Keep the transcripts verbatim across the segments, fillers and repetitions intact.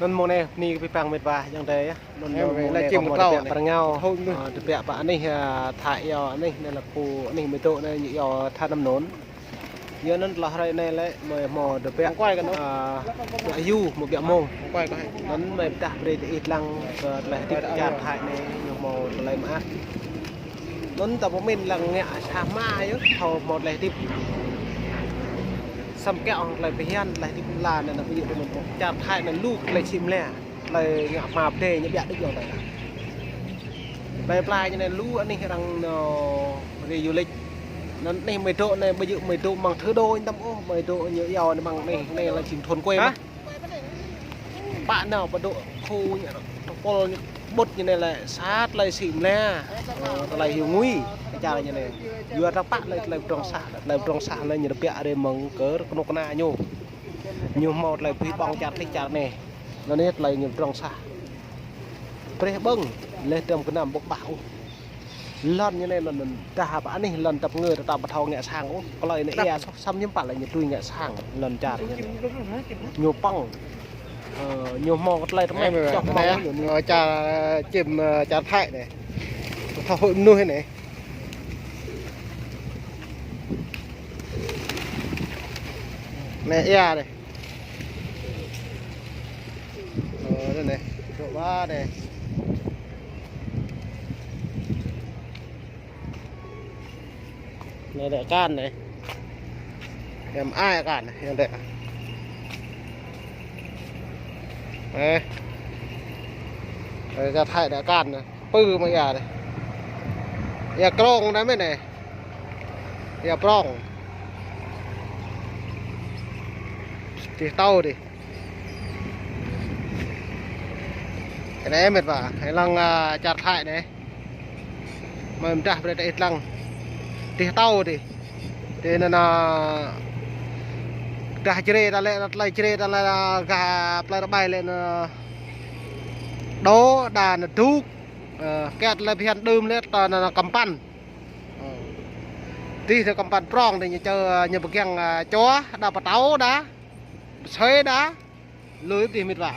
Anŭn mơ̆ng anai, bơni kơ abih bang met wa, ayŏng adơi yơh. Anŭn mơ̆ng anai, kâo hmâo tơbiă pơ rơngiao, ơ, tơbiă pơ anih, ơ, tha yŏ anih, anai lĕ pô anih mơi dŏ anai, ñu yŏ tha anŭn anŭn. Yua anŭn tơlơi hrơi anai lĕ, mơi hmâo tơbiă, ơ, tơbiă yua, hmâo tơbiă mông. Anŭn mơi pơdah brơi kơ ih lăng kơ tơlơi hơdip čar Thái anai, ñu hmâo tơlơi mơak. Anŭn ta pơmĭn lăng ngă sa hma yơh, thâo hmâo tơlơi hơdip. Samơ̆ kiăng hăng tơlơi phiăn, tơlơi hơdip lăn anŭn, ƀu djơ̆ tui anŭn, čar Thái anŭn lu tơlơi sĭ mơ̆n lĕ, tơlơi ngă hma pơdai ñu ƀiă đôč yơh tơlơi. Tơlơi pla ñu anai lu anih arăng nao rai du lịch. Anŭn anih mơi dŏ anai, ƀu djơ̆ mơi dŏ mơ̆ng thủ đô ñu tăm ôh, mơi dŏ ñu yua anai mơ̆ng anai, anai lĕ jing thôn quê mơ̆n. Pă nao pơ dŏ khu ñu, tơpul ñu, ƀut ñu anai lĕ sa tơlơi sĭ mơ̆n lĕ. Ơ, tơlơi hyu ngui, čar ñu anai. Yua ta pă lĕ tơlơi pơdrŏng sah, tơlơi pơdrŏng sah lĕ ñu tơbiă rai mơ̆ng kơ kơnuk kơna ñu. Ñu hmâo tơlơi abih bang čar tih čar anai. Anŭn yơh tơlơi ñu pơdrŏng sah. Preh ƀơ̆ng, leh tơm gơnam ƀơ̆ng ƀah ôh. Lŏn ñu anai lŏn, lŏn dah pơ anih lŏn tăp ngơ tơtăm ƀu thâo ngă sang ôh. Tơlơi anai ia soh săm hiư̆m pă lĕ ñu tui ngă sang lŏn čar ñu anai. Ñu pơ̆ng. Ơ, ñu hmâo tơlơi tơmeh, čoh hmâo ñu anai. Ơ, čar, čim, ơ, čar Thái anai. Thâo huĭ mơnuih anai. Anai ia anai. Ơ, anai anai. Dŏ ƀă anai. Anai đĕ akan anai. Em ai akan anai, yang đĕ. Anai. Anai čar Thái đĕ akan anai. Pư mă ia anai. Ia krong anai mơ̆n anai. Ia prong. Tih tâo tih. Anai met wa, anai lăng, ơ, čar Thái anai. Mơi pơdah brơi kơ ih lăng. Tih tâo tih. Tih anŭn, ơ, pơdah Jrai ta lĕ, tơlơi Jrai ta lĕ, ơ, gah plơi rơbai lĕ anŭn. Đô, đa anŭn dŭk. Ơ, kiăng tơlơi phiăn đưm lĕ ta anŭn, anŭn kơmpăn. Ơ. Tih anŭn kơmpăn prong tih ñu čơ, ơ, ñu pơgang, ơ, čua, đa pơtâo đa. Pơsơi đa. Lui tih met wa.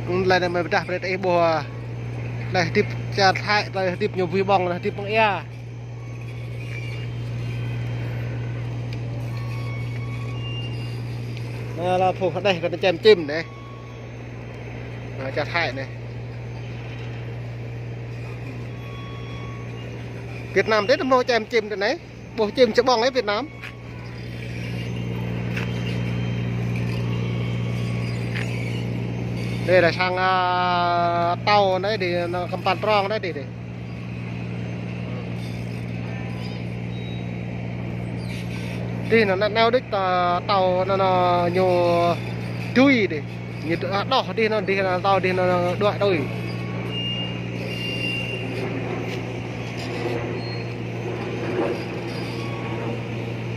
Tơlơi anai mơi pơdah brơi kơ ih ƀuh, ơ, tơlơi hơdip čar Thái, tơlơi hơdip ñu abih bang, tơlơi hơdip mơ̆ng ia. Anai lĕ phuh hơđeh kơ anai čem čim anai. Anai čar Thái anai. Việt Nam tih tơm hmâo čem čim tih anai. Ƀuh čim čơƀong ơ Việt Nam. Dih lĕ sang, ơ, tâo anai dih, anŭn kơmpăn prong anai dih, dih. Dih anŭn, anŭn nao đôč ta tâo anŭn, anŭn ñu dưi dih. Ñu đôč, ơ, đôč dih anŭn, dih anŭn tâo dih anŭn, anŭn đuaĭ dưi.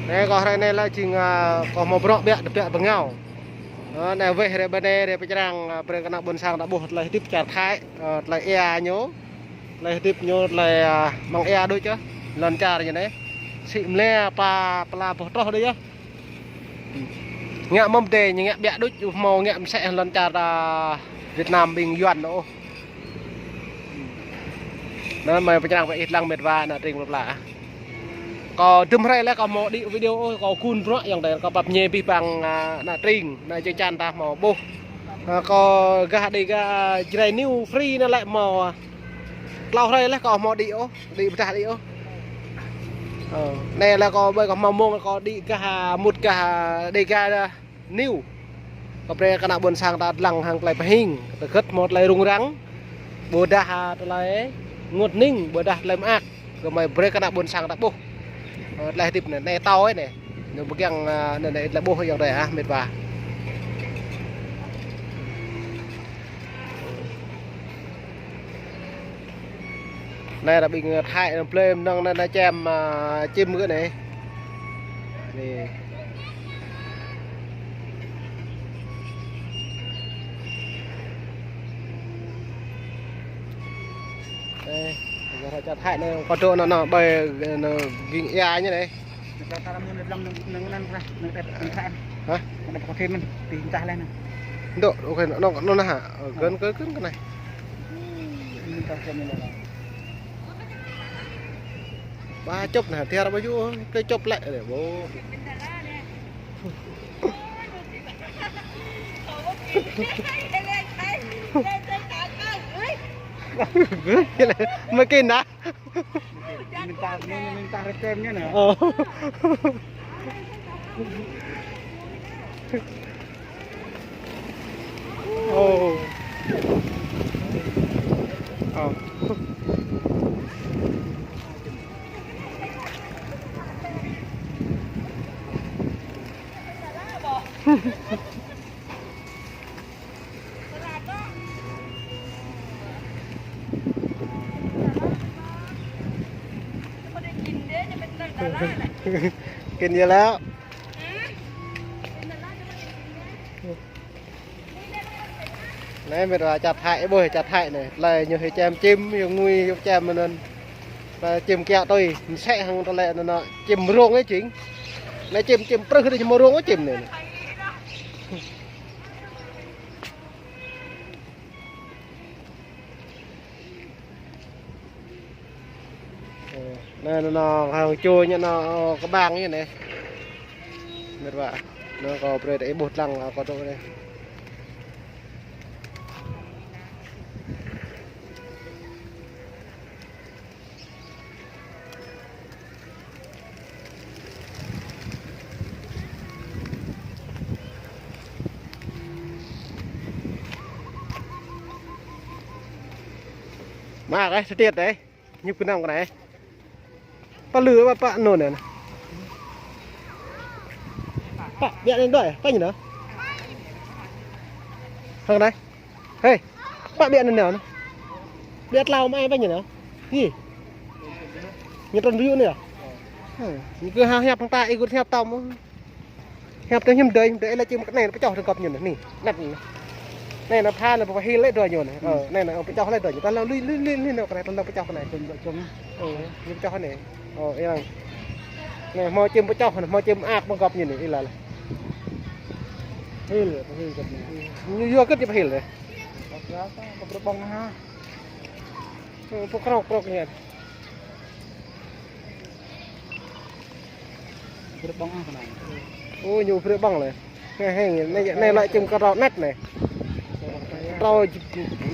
Anai kâo hrơi anai lĕ jing, ơ, kâo hmâo bruă biă, tơbiă pơ rơngiao. Ơ, anai weh rai ƀơi anai rai pơčrang, ơ, brơi kơ ană ƀôn sang ta ƀuh tơlơi hơdip čar Thái, ơ, tơlơi ia ñu. Tơlơi hơdip ñu tơlơi, ơ, mơ̆ng ia đôč yơh. Lŏn čar ñu anai. Sĭ mơ̆n lĕ pla, pla boh troh đôč yơh. Ngă mơ̆ng pơdai ñu ngă biă đôč, ƀu hmâo ngă mơsĕ lŏn čar ta Việt Nam ƀing Yuan ôh. Anŭn mơi pơčrang brơi ih lăng met wa ană tring pla pla. Kâo dŭm hrơi lĕ kâo hmâo đĭ video ôh, kâo gun bruă ayŏng adơi, kâo pap ñe abih bang, ơ, ană tring, ană čư̆ čan ta hmâo ƀuh. Ơ, kâo gah đĭ gah Jrai New Free anŭn lĕ hmâo, ơ, klâo hrơi lĕ kâo hmâo đĭ ôh, đĭ pơdah đĭ ôh. Ơ, anai lĕ kâo ƀơi kâo hmâo mông kâo đĭ gah, ơ, mŭt gah, ơ, đĭ gah, ơ, New. Kơ brơi kơ ană ƀôn sang ta lăng hăng tơlơi pơhing, tơgơ̆t hmâo tơlơi rŭng răng. Ƀôdah, ơ, tơlơi ngot ning, ƀôdah tơlơi mơak. Kơ mơi brơi kơ ană ƀôn sang ta ƀuh. Ơ, tơlơi hơdip anai, anai tâo anai. Ñu pơgang, ơ, anai, anai tơlơi ƀuh ayŏng adơi, ơ, met wa. Anai lĕ ƀing Thái anŭn blơi mơnơ̆ng anai, anai čem, ơ, čim kơ anai. Anai. Anai, čar Thái anai, kâo dŏ anŭn, anŭn ƀơi, anŭn ging ia ñu anai. Hă? Dŏ, ok, anŭn, anŭn, anŭn hă? Ơ, gơ̆n, gơ̆n, gơ̆n kơ anai. Ba čŏp anai, tiar ba yŭ, tơlơi čŏp lĕ, lĕ, ƀô̆. Mă kơ anai. Minta, minta rơkem ñu anai. Ơ. Ơ. Ơ. Kơ ñu lĕ. Anai mĕt wa čar Thái, ƀuh čar Thái anai. Tơlơi ñu hơi čem čim, ñu ngui, ñu čem anŭn. Tơlơi čim kiaŏ tui, mơsĕ hăng tơlơi anŭn, čim rông anai jing. Anai čim, čim prưh dih, čim rông anai čim anai. Ơ, anai, anai, anai, hăng čô ñu anai, kơƀang ñu anai. Mĕt wa. Anai kâo brơi tơ ih ƀuh lăng, kâo tŭ anai. Mă kơ, sơtiat dih. Ñu pơnăm kơ anai. Pă lư pă, pă anŭn anai. Pă, biă anai đuaĭ, pă ñu anai. Hăng anai. Hei, pă biă anŭn anai. Biă tlao mă ai pă ñu anai. Hi. Ñu trŭn ƀu yŭ anai. Hă. Ñu kơ ha hiăp hăng ta, ih kơ hiăp tơm. Hiăp tơ hiam dơi, hiam dơi, ih lĕ čim kơ anai, pơčoh tơ gŏp ñu anai. Anai, anai. Anai, anai pha, anai pha hil lĕ dua ñu anai. Ơ, anai, anai, pơčoh lĕ dua ñu. Ta lăng lui, lui, lui, lui, anai, kơ anai, ta lăng pơčoh kơ anai. Ơ, ñu pơčoh anai. Ơ, ih lăng. Anai, hmâo čim pơčoh, anai, hmâo čim ak pơ gŏp ñu anai, ih lăng. Hil, hil gŏp ñu. Ñu yua kơ ñu pơhil dih. Pơƀrơ̆ ƀơ̆ng ha. Ơ, pơkrŏk, krŏk ñu. Brơi ƀơ̆ng ah kơ anai. Ơ, ñu brơi ƀơ̆ng lĕ. Anai, anai, anai lĕ čim kơtrâo net anai. Kơtrâo,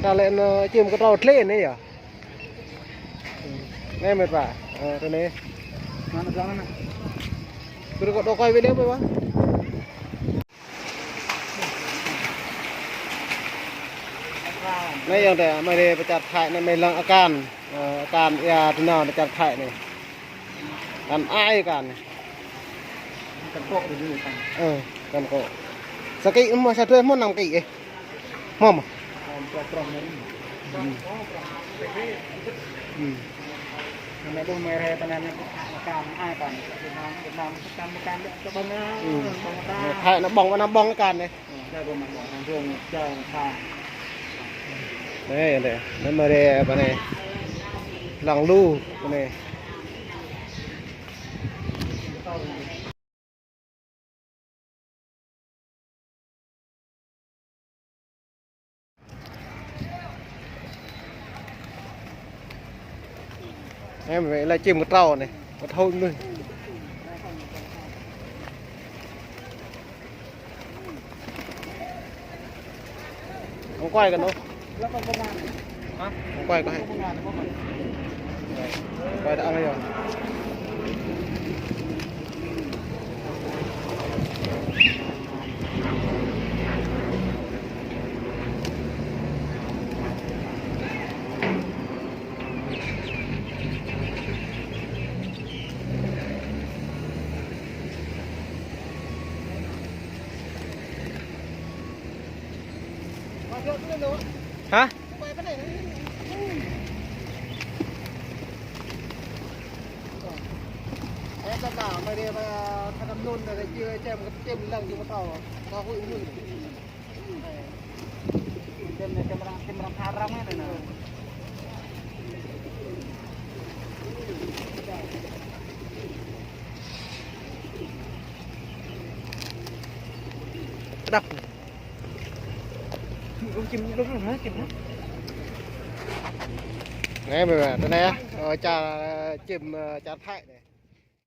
ta lĕ anŭn čim kơtrâo tlê anai yơh. Anai mĕt wa. Ơ, tơ anai. Anai, anai. Brơi kâo dŏ quay video ƀơi wa. Anai yơh dih, mơi dih pơ čar Thái anai mơi lăng akan, ơ, akan ia tơnah pơ čar Thái anai. Akan ai akan anai. Akan kŏ dih dih akan. Ơ, akan kŏ. Sa ký hmâo sa drơi hmâo năm ký ih. Hmâo mơ̆? Hmâo, prong, prong anai. Hmm. Hmm. Anai ƀuh mơi rê tơnah anai akan ai akan. Việt Nam, Việt Nam, akan, akan, akan, akan, akan. Hmm. Thái anai ƀơ̆ng, anai ƀơ̆ng akan anai. Anai, anai, anai mơi rê pơ anai. Lăng lu pơ anai. Em, anai lĕ čim kơtrâo anai, kơtrâo anai. Hông quay kơ anŭn. Hă? Hông quay kơ hơi. Quay đã rồi. Hă? Đắp. Anai, anai, tơ anai, ơ, čar, čim, ơ, čar Thái anai.